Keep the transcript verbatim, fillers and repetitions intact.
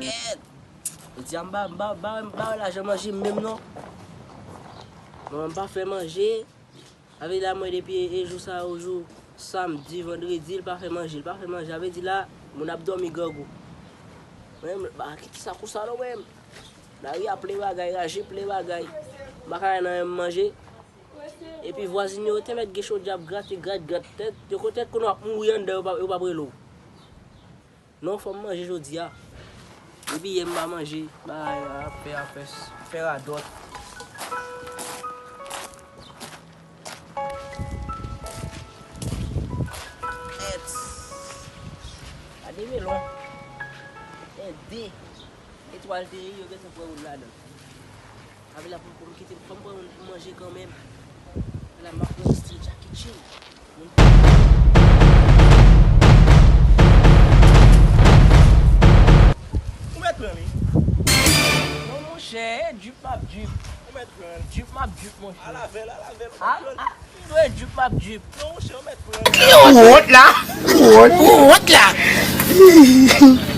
Kèt! Jodi a m pa, m pa, m pa, m pa wè lajan manje m menm non. Manman m pa fè manje. Sa vle di la mwen depi e jou sa yo, jou samdi, vandredi, l pa fè manje, l pa fè manje. Sa vle di la, moun ap dòmi grangou. Mwen menm, m pa kite sa konsa non mwen menm. Lari a plen bagay, raje plen bagay. M pa ka nan menm manje. Epi vwazin yo, yo te mèt gen chodyè ap grate, grat, grat tèt. Yo konn tèt konnen w ap mouri anndan, yo p ap, yo p ap rele w. Non, fò m manje jodi a. Depi yè m pa manje, bagay la ap fè, ap fè, fè radòt. Èt. Gade melon. Èt de. Etwal te ye, yo gentan pran youn ladan. Sa vle la pou, pou m kite, fò m pran youn pou manje kanmenm. La m ap pran stil Jackie Chan. Ou mèt pran li. Non, monchè, e drip m ap drip. Ou mèt pran li. Drip m ap drip, monchè. Al avè l, al avè l, ou mèt pran li. Al, al, li dwe drip m ap drip. Non, monchè, ou mèt pran li. Ou wont la. Ou wont, ou wont la.